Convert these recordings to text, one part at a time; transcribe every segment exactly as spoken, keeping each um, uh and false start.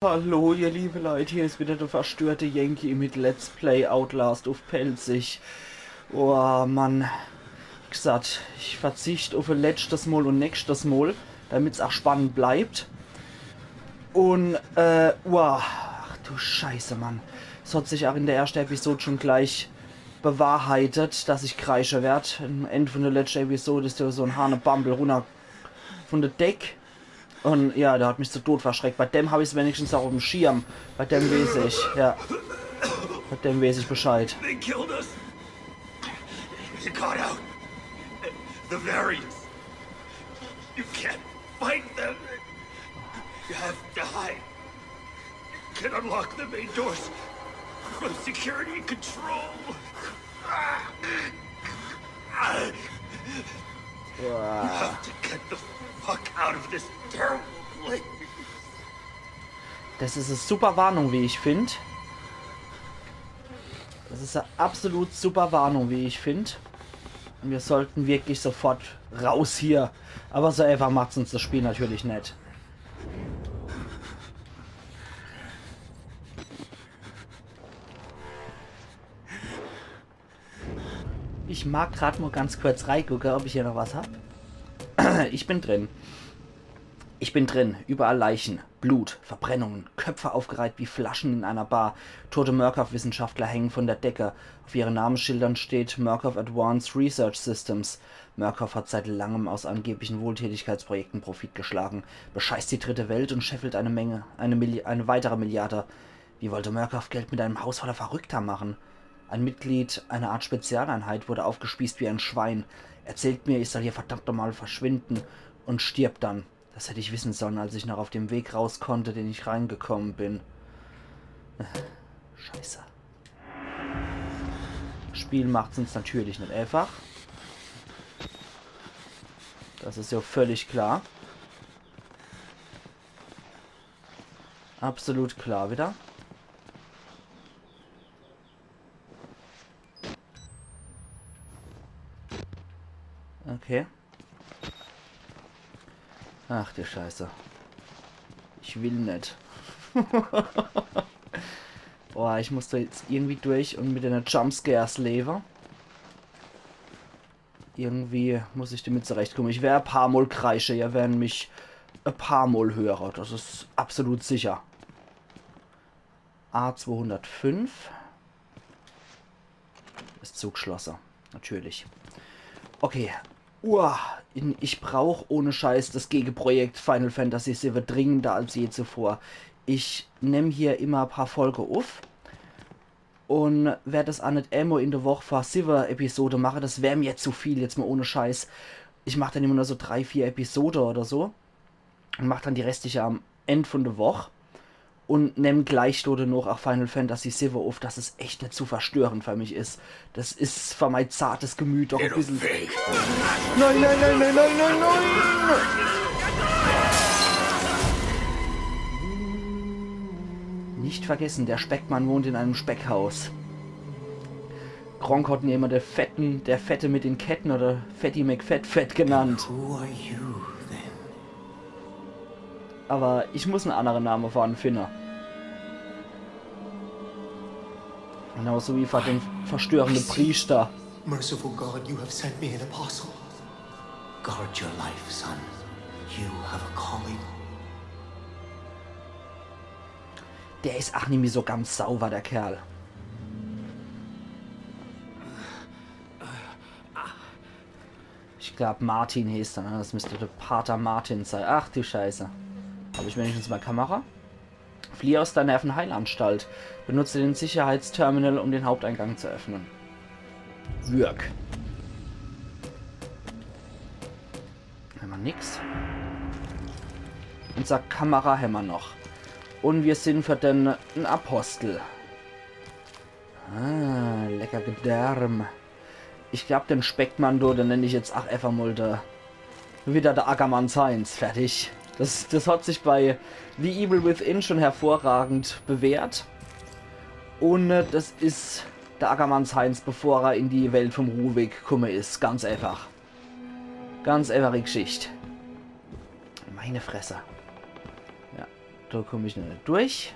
Hallo, ihr liebe Leute, hier is wieder der verstörte Yankee mit Let's Play Outlast uff Pälzisch. Oh Mann, wie gesagt, ich verzicht uff e letschtes Mol un nächschtes Mol, damit's ach spannend bleibt. Un, äh, wow, ach du Scheiße, Mann. Es hat sich ach in der erschte Episode schon gleich bewahrheitet, dass ich kreische werd. Am End von der letschte Episode is do so en Hanebambel runner von der Deck. Un ja, der hat mich zu Tod verschreckt. Bei dem hab ich's wenigstens ach uffm Schirm. Bei dem weeß ich, ja. Bei dem weeß ich Bescheid. They killed us. They got out. The Variants. You can't fight them. You have to hide. You can unlock the main doors from security control. You have to get the fuck out of this terrible place. Das is e super Warnung, wie ich find. Das is e absolut super Warnung, wie ich find. Un wir sollten wirklich sofort raus hier. Aber so einfach macht's uns das Spiel natürlich net. Ich mag grad mol ganz kurz reigucke, ob ich hier noch was hab. Ich bin drin. Ich bin drin. Überall Leichen, Blut, Verbrennungen, Köpfe aufgereiht wie Flaschen in einer Bar. Tote Murkoff-Wissenschaftler hängen von der Decke. Auf ihren Namensschildern steht Murkoff Advanced Research Systems. Murkoff hat seit langem aus angeblichen Wohltätigkeitsprojekten Profit geschlagen, bescheißt die dritte Welt und scheffelt eine Menge, eine, Milli eine weitere Milliarde. Wie wollte Murkoff Geld mit einem Haus voller Verrückter machen? Ein Mitglied einer Art Spezialeinheit wurde aufgespießt wie ein Schwein, erzählt mir, ich soll hier verdammt nochmal verschwinden und stirbt dann. Das hätte ich wissen sollen, als ich noch auf dem Weg raus konnte, den ich reingekommen bin. Scheiße. Spiel macht's uns natürlich net einfach. Das is ja völlig klar. Absolut klar wieder. Okay. Ach du Scheiße. Ich will net. Boah, ich muss do jetzt irgendwie durch un mit dene Jumpscares lewe. Irgendwie muss ich damit zurechtkomme. Ich wer e paar Mol kreische, ihr werren mich e paar Mol höre. Das is absolut sicher. A zweihundertfünf. Is zugeschlosse. Natürlich. Okay. Uah, in, ich brauch ohne Scheiß das Gegeprojekt Final Fantasy siwwe dringender als je zuvor. Ich nemm hier immer e paar Folge uff un werd das ach net emol in der Woch vor siwwe Episode mache. Das wär mir zu viel, jetzt mol ohne Scheiß. Ich mach dann immer nur so drei, vier Episode oder so. Un mach dann die restliche am End von der Woch. Un nemm gleich do denoch ach Final Fantasy siwwe uff, dass es echt net zu verstörend für mich is. Das is für mei zartes Gemüt doch e bissel. Nein, nein, nein, nein, nein, nein, nein! Nicht vergessen, der Speckmann wohnt in einem Speckhaus. Gronk hat en immer der Fetten, der Fette mit den Ketten oder Fetti McFettfett genannt. Who are you then? Aber ich muss en annere Name für en finne. Genauso wie für den verstörende Priester. Merciful God, you have sent me an apostle. Guard your life, son. You have a calling. Der is ach nimmi so ganz sauber, der Kerl. Ich glaub, Martin heeßt er, ne? Das müsst der Pater Martin sei. Ach du Scheiße. Hab ich wenigstens mei Kamera? Flieh aus der Nervenheilanstalt. Benutze den Sicherheitsterminal, um den Haupteingang zu öffnen. Würg. Hämmer nix. Unser Kamera hämmer noch. Un wir sin für den en Apostel. Ah, lecker Gedärm. Ich glaub, den Speckmann do, den nenn ich jetzt ach efach mol de, wieder de Ackermanns Heinz. Fertig. Das, das hat sich bei The Evil Within schon hervorragend bewährt. Un, äh, das is de Ackermanns Heinz, bevor er in die Welt vom Ruvik kumme is. Ganz efach. Ganz efach die Geschicht. Meine Fresse. Ja. Do komm ich net durch.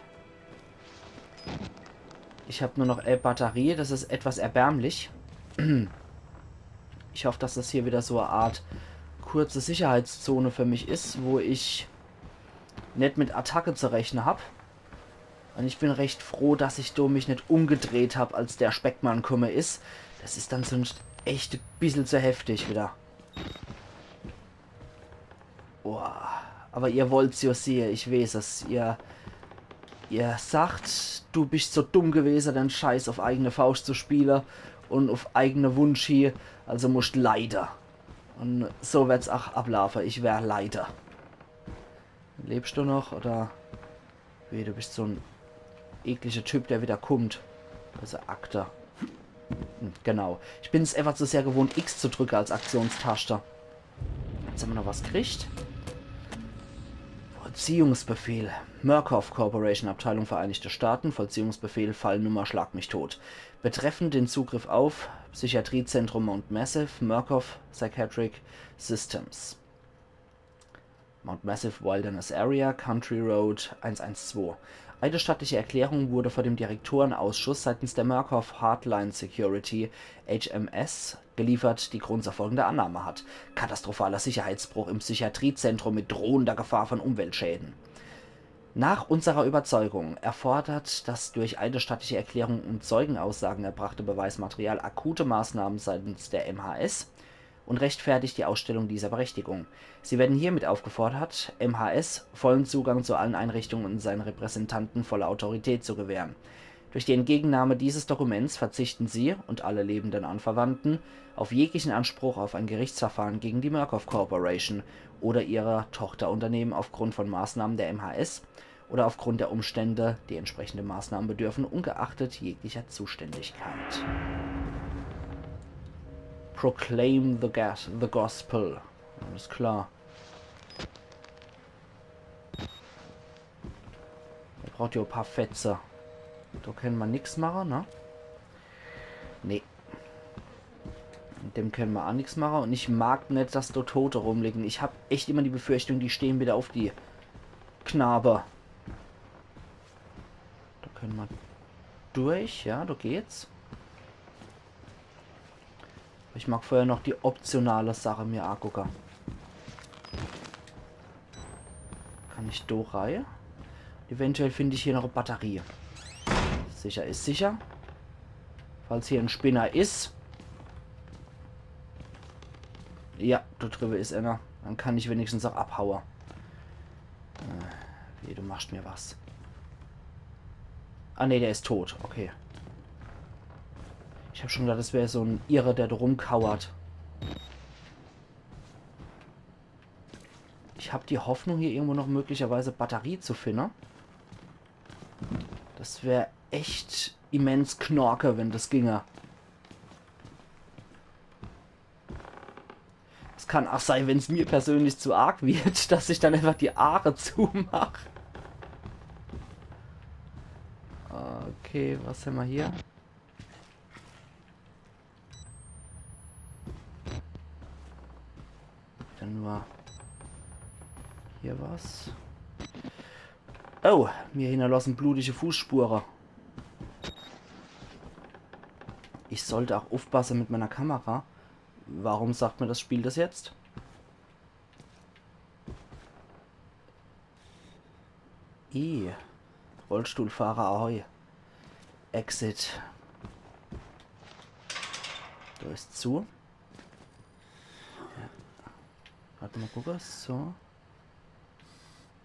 Ich hab nur noch elf Batterie, das is etwas erbärmlich. Ich hoff, dass das hier wieder so e Art kurze Sicherheitszone für mich is, wo ich net mit Attacke zu rechne hab. Un ich bin recht froh, dass ich do mich net umgedreht hab, als der Speckmann kumme is. Das is dann sunscht echt e bissel zu heftig wieder. Boah, aber ihr wollt's jo sehe, ich weeß es. Ihr, ihr sagt, du bist so dumm gewese, den Scheiß auf eigene Fauscht zu spiele un auf eigene Wunsch hie, also muscht leide. Un so werd's ach ablaafe, ich wer leide. Lebst du noch, oder? Wie, du bist so en eklischer Typ, der wieder kummt. Also Akte. Hm, genau. Ich bin's einfach zu sehr gewohnt, X zu drücke als Aktionstaschte. Jetzt hammer noch was kriegt. Vollziehungsbefehl. Murkoff Corporation, Abteilung Vereinigte Staaten. Vollziehungsbefehl, Fallnummer, schlag mich tot. Betreffend den Zugriff auf Psychiatriezentrum Mount Massive, Murkoff Psychiatric Systems. Mount Massive Wilderness Area, Country Road eins eins zwei. Eidesstattliche Erklärung wurde vor dem Direktorenausschuss seitens der Murkoff Hardline Security, H M S, geliefert, die Grund zur folgende Annahme hat: katastrophaler Sicherheitsbruch im Psychiatriezentrum mit drohender Gefahr von Umweltschäden. Nach unserer Überzeugung erfordert das durch eidesstattliche Erklärung und Zeugenaussagen erbrachte Beweismaterial akute Maßnahmen seitens der M H S und rechtfertigt die Ausstellung dieser Berechtigung. Sie werden hiermit aufgefordert, M H S vollen Zugang zu allen Einrichtungen und seinen Repräsentanten volle Autorität zu gewähren. Durch die Entgegennahme dieses Dokuments verzichten Sie und alle lebenden Anverwandten auf jeglichen Anspruch auf ein Gerichtsverfahren gegen die Murkoff Corporation oder ihre Tochterunternehmen aufgrund von Maßnahmen der M H S oder aufgrund der Umstände, die entsprechende Maßnahmen bedürfen, ungeachtet jeglicher Zuständigkeit. Proclaim the, gas the Gospel. Alles klar. Er braucht jo e paar Fetze. Do kenne mer nix mache, ne? Nee. Mit dem kenne mer ach nix mache. Un ich mag net, dass do Tote rumliegen. Ich hab echt immer die Befürchtung, die stehen wieder auf, die Knabe. Do kenne mer durch, ja, do geht's. Ich mag vorher noch die optionale Sache mir angucke. Kann ich do rei? Eventuell find ich hier noch e Batterie. Sicher is sicher. Falls hier en Spinner is. Ja, do driwwe is einer. Dann kann ich wenigstens ach abhaue. Äh, wie, du machst mir was. Ah, nee, der is tot. Okay. Ich hab schon gedacht, das wär so en Irre, der do rumkauert. Ich hab die Hoffnung, hier irgendwo noch möglicherweise Batterie zu finde. Das wär echt immens knorke, wenn das ginge. Es kann ach sei, wenn's mir persönlich zu arg wird, dass ich dann einfach die Aache zumach. Okay, was hammer hier? Dann war hier was. Oh, mir hinnerlosse blutige Fußspure. Ich sollt ach uffpasse mit meiner Kamera. Warum sagt mir das Spiel das jetzt? I. Rollstuhlfahrer, ahoi. Exit. Do is zu. Ja. Wart mol, gucke. So.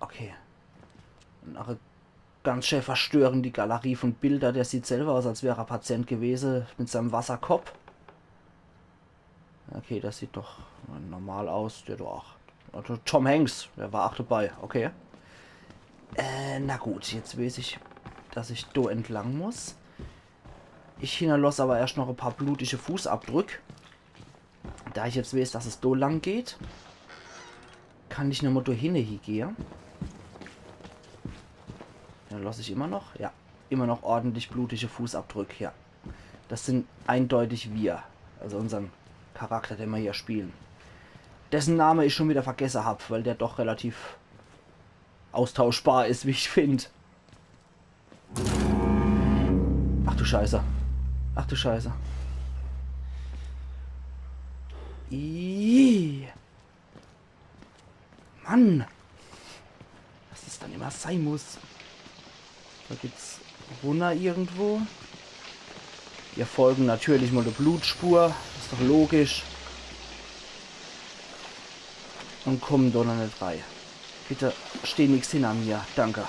Okay. Un ach e ganz schä verstörend, die Galerie von Bilder. Der sieht selwer aus, als wär er Patient gewese mit seinem Wasserkopp. Okay, das sieht doch normal aus. Der doch. Also Tom Hanks, der war ach dabei. Okay. Äh, na gut, jetzt weeß ich, dass ich do entlang muss. Ich hinnerloss awwer erscht noch e paar blutige Fußabdrück. Da ich jetzt weeß, dass es do lang geht, kann ich nomol do hinne hiegehe. Dann loss ich immer noch, ja, immer noch ordentlich blutige Fußabdrück, ja. Das sin eindeutig wir, also unsern Charakter, den mer hier spielen. Dessen Name ich schon wieder vergesse hab, weil der doch relativ austauschbar is, wie ich find. Ach du Scheiße. Ach du Scheiße. Ih. Mann. Dass das dann immer sein muss. Da geht's runner irgendwo. Wir folgen natürlich mal der Blutspur. Is doch logisch. Und kommen da noch net rei. Bitte steh nix hinter mir. Danke.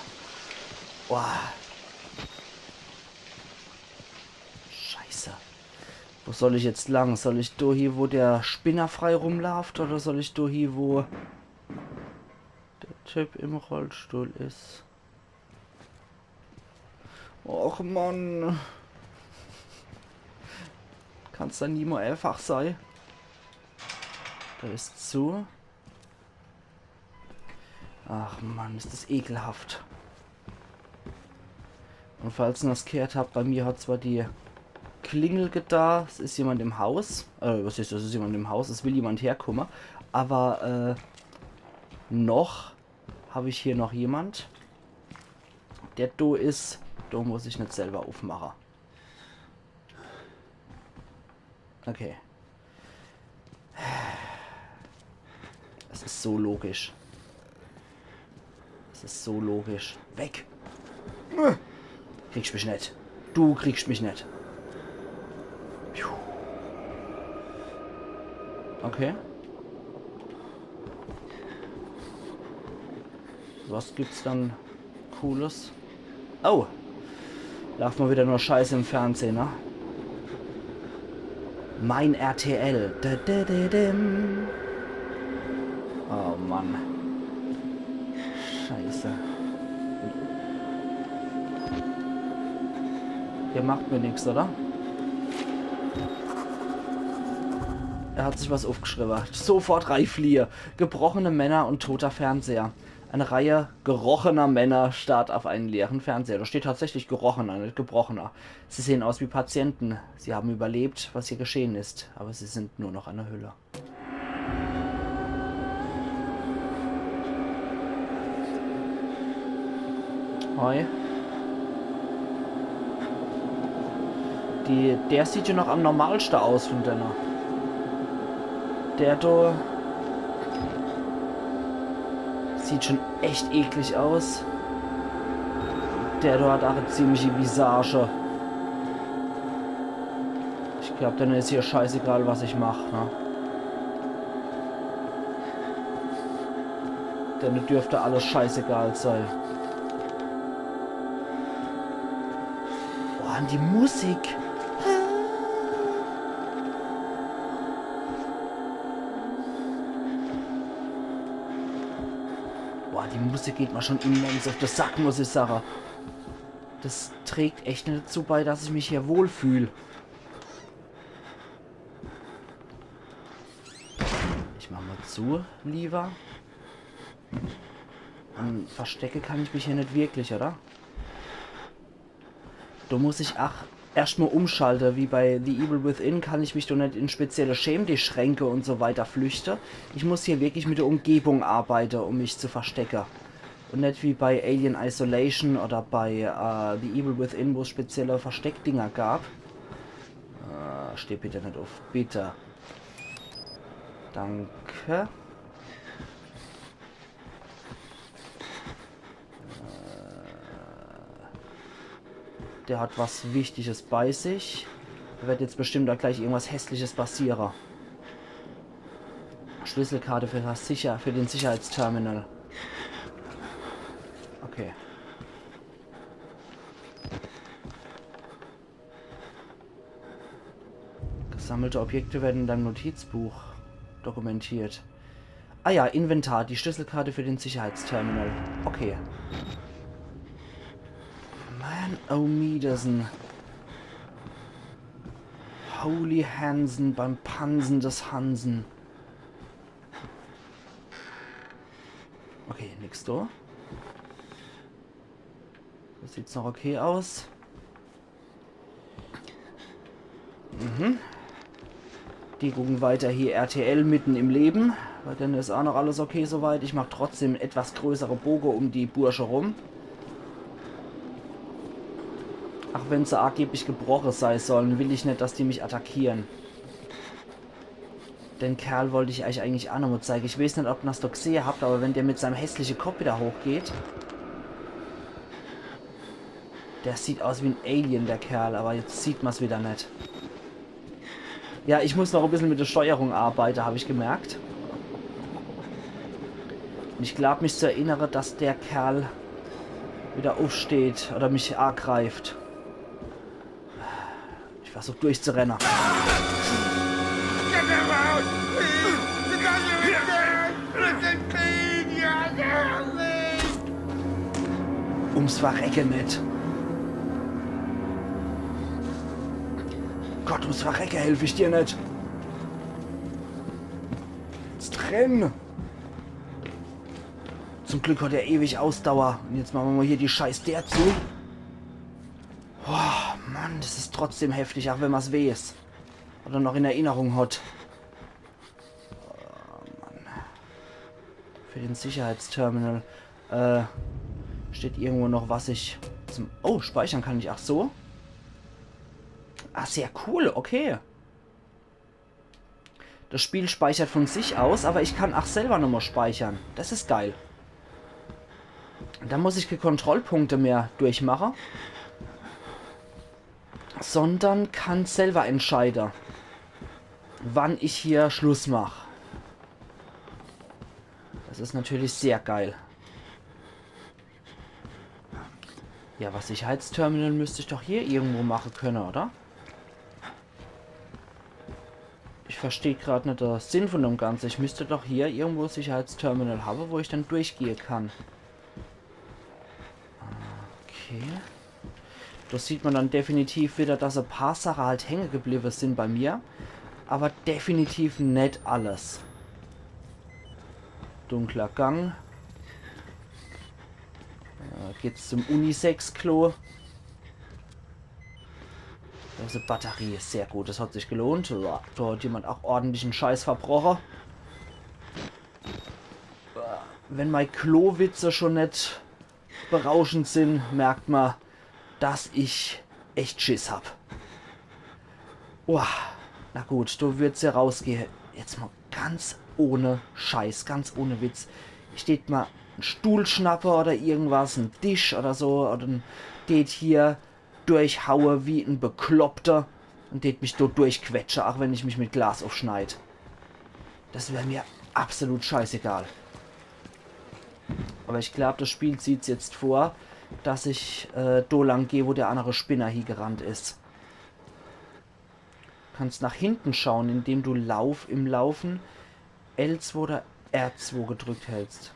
Boah. Scheiße. Wo soll ich jetzt lang? Soll ich do hie, wo der Spinner frei rumlaaft, oder soll ich do hie, wo der Typ im Rollstuhl is? Och Mann. Kann's dann nie mal einfach sei? Da is zu. Ach Mann, is das ekelhaft. Und falls ihr das gehört habt, bei mir hat zwar die Klingel geda, es is jemand im Haus. Äh, was is, es is jemand im Haus, es will jemand herkommen. Aber äh, noch hab ich hier noch jemand, der do is. Do muss ich net selber aufmachen. Okay. Das is so logisch. Das is so logisch. Weg! Kriegst mich net. Du kriegst mich net. Puh. Okay. Was gibt's dann Cooles? Oh! Laaft mal wieder nur Scheiße im Fernsehen, ne? Mein R T L. Da, da, da, dim. Oh Mann. Scheiße. Ihr macht mir nix, oder? Er hat sich was aufgeschrieben. Sofort reifliehe. Gebrochene Männer und toter Fernseher. Eine Reihe gerochener Männer starrt auf einen leeren Fernseher. Da steht tatsächlich gerochener, nicht gebrochener. Sie sehen aus wie Patienten. Sie haben überlebt, was hier geschehen ist, aber sie sind nur noch eine Hülle. Hoi. Die, der sieht ja noch am normalsten aus von denen. Der da sieht schon echt eklig aus. Der da hat auch eine ziemliche Visage. Ich glaub, denen ist hier scheißegal, was ich mach, ne? Denen dürfte alles scheißegal sein. Boah, und die Musik. Boah, die Musik geht mir schon immens auf den Sack, muss ich sagen. Das trägt echt nicht dazu bei, dass ich mich hier wohlfühl. Ich mach mal zu, lieber. Und verstecke kann ich mich hier nicht wirklich, oder? Da muss ich ach erst mal umschalte. Wie bei The Evil Within kann ich mich doch nicht in spezielle Schäm-dich-Schränke und so weiter flüchte. Ich muss hier wirklich mit der Umgebung arbeite, um mich zu verstecke. Und nicht wie bei Alien Isolation oder bei äh, The Evil Within, wo es spezielle Versteckdinger gab. Äh, steh bitte nicht auf. Bitte. Danke. Der hat was Wichtiges bei sich. Da wird jetzt bestimmt auch gleich irgendwas Hässliches passieren. Schlüsselkarte für das Sicher-, für den Sicherheitsterminal. Okay. Gesammelte Objekte werden in deinem Notizbuch dokumentiert. Ah ja, Inventar, die Schlüsselkarte für den Sicherheitsterminal. Okay. Mann, oh Miedersen. Holy Hansen beim Pansen des Hansen. Okay, nix da. Das sieht's noch okay aus. Mhm. Die gucken weiter hier R T L mitten im Leben. Bei denne is aa noch alles okay soweit. Ich mach trotzdem en etwas größere Boge um die Bursche rum. Ach wenn se ageblich gebroche sei sollen, will ich net, dass die mich attackieren. Den Kerl wollt ich eich eigentlich aa nochmo zeige. Ich weeß net, ob ihr das do gsehe habt, aber wenn der mit seinem hässliche Kopp wieder hochgeht, der sieht aus wie en Alien, der Kerl, aber jetzt sieht ma's wieder net. Ja, ich muss noch e bissel mit der Steuerung arbeite, hab ich gemerkt. Un ich glaab, mich zu erinnere, dass der Kerl wieder uffsteht oder mich agreift. Ich versuch durchzurenne. Ums Verrecke net. Gott, ums Verrecke helf ich dir net. Jetzt renn! Zum Glück hat er ewig Ausdauer. Un jetzt mache mer mol hier die scheiß Deer zu. Boah, Mann, das is trotzdem heftig, ach wenn mer's weeß. Oder noch in Erinnerung hat. Oh, Mann. Für den Sicherheitsterminal. Äh, steht irgendwo noch, was ich zum... Oh, speichern kann ich, ach so. Ah, sehr cool, okay. Das Spiel speichert von sich aus, aber ich kann ach selber nochmal speichern. Das is geil. Da muss ich kä Kontrollpunkte mehr durchmache, sondern kann selber entscheide, wann ich hier Schluss mach. Das is natürlich sehr geil. Ja, was Sicherheitsterminal müsst ich doch hier irgendwo mache könne, oder? Ich versteh grad net de Sinn von dem Ganze. Ich müsst doch hier irgendwo Sicherheitsterminal habe, wo ich dann durchgehe kann. Okay. Da sieht man dann definitiv wieder, dass e paar Sache halt hänge gebliebe sin bei mir. Aber definitiv net alles. Dunkler Gang. Äh, geht's zum Unisex-Klo. Das is e Batterie, sehr gut, das hat sich gelohnt. So, da hat jemand auch ordentlichen Scheiß verbroche. Wenn mei Klowitze schon net berauschend sin, merkt ma, dass ich echt Schiss hab. Uah, na gut, du würd's ja rausgehe. Jetzt mal ganz ohne Scheiß, ganz ohne Witz. Ich tät ma en Stuhl schnappe oder irgendwas, en Tisch oder so, oder en, tät hier durchhaue wie en Bekloppter un tät mich do durchquetsche, auch wenn ich mich mit Glas uffschneid. Das wär mir absolut scheißegal. Aber ich glaub, das Spiel sieht's jetzt vor, dass ich, äh, do lang geh, wo der andere Spinner hiegerannt is. Kannst nach hinten schauen, indem du Lauf im Laufen L zwei oder R zwei gedrückt hältst.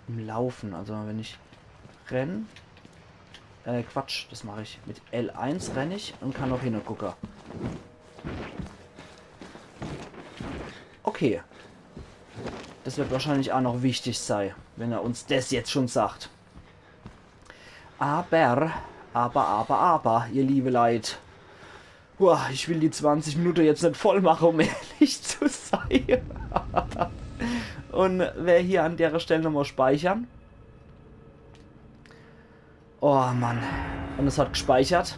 Im Laufen, also wenn ich renn, äh, Quatsch, das mach ich. Mit L eins renn ich un kann noch hingucke. Okay. Das wird wahrscheinlich auch noch wichtig sei, wenn er uns das jetzt schon sagt. Aber, aber, aber, aber, ihr liebe Leit. Boah, ich will die zwanzig Minute jetzt net voll mache, um ehrlich zu sei. Un wer hier an dere Stell nochmal speichern. Oh Mann. Un es hat gespeichert.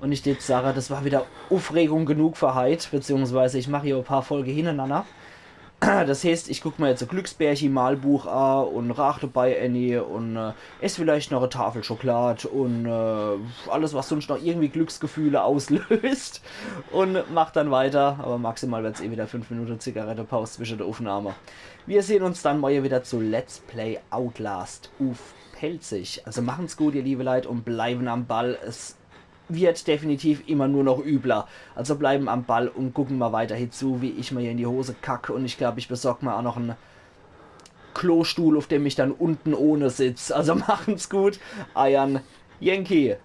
Un ich tät sage, das war wieder Uffregung genug für heit, beziehungsweise ich mach hier e paar Folge hinnerenanner. Das heeßt, ich guck mir jetzt e Glücksbärchi-Malbuch a un raach dabei ääni un, äh, ess vielleicht noch e Tafel Schokolad un, äh, alles, was sonst noch irgendwie Glücksgefühle auslöst un mach dann weiter. Aber maximal wird's eh wieder fünf Minute Zigarettepaus zwische der Uffnahme. Wir sehn uns dann morje wieder zu Let's Play Outlast uff Pälzisch. Also machen's gut, ihr liebe Leit, un bleiben am Ball. Es wird definitiv immer nur noch übler. Also bleiben am Ball un gucken ma weiterhin zu, wie ich mir hier in die Hose kack. Un ich glaub, ich besorg mir auch noch en Klostuhl, auf dem ich dann unten ohne sitz. Also machen's gut, eiern Yankee.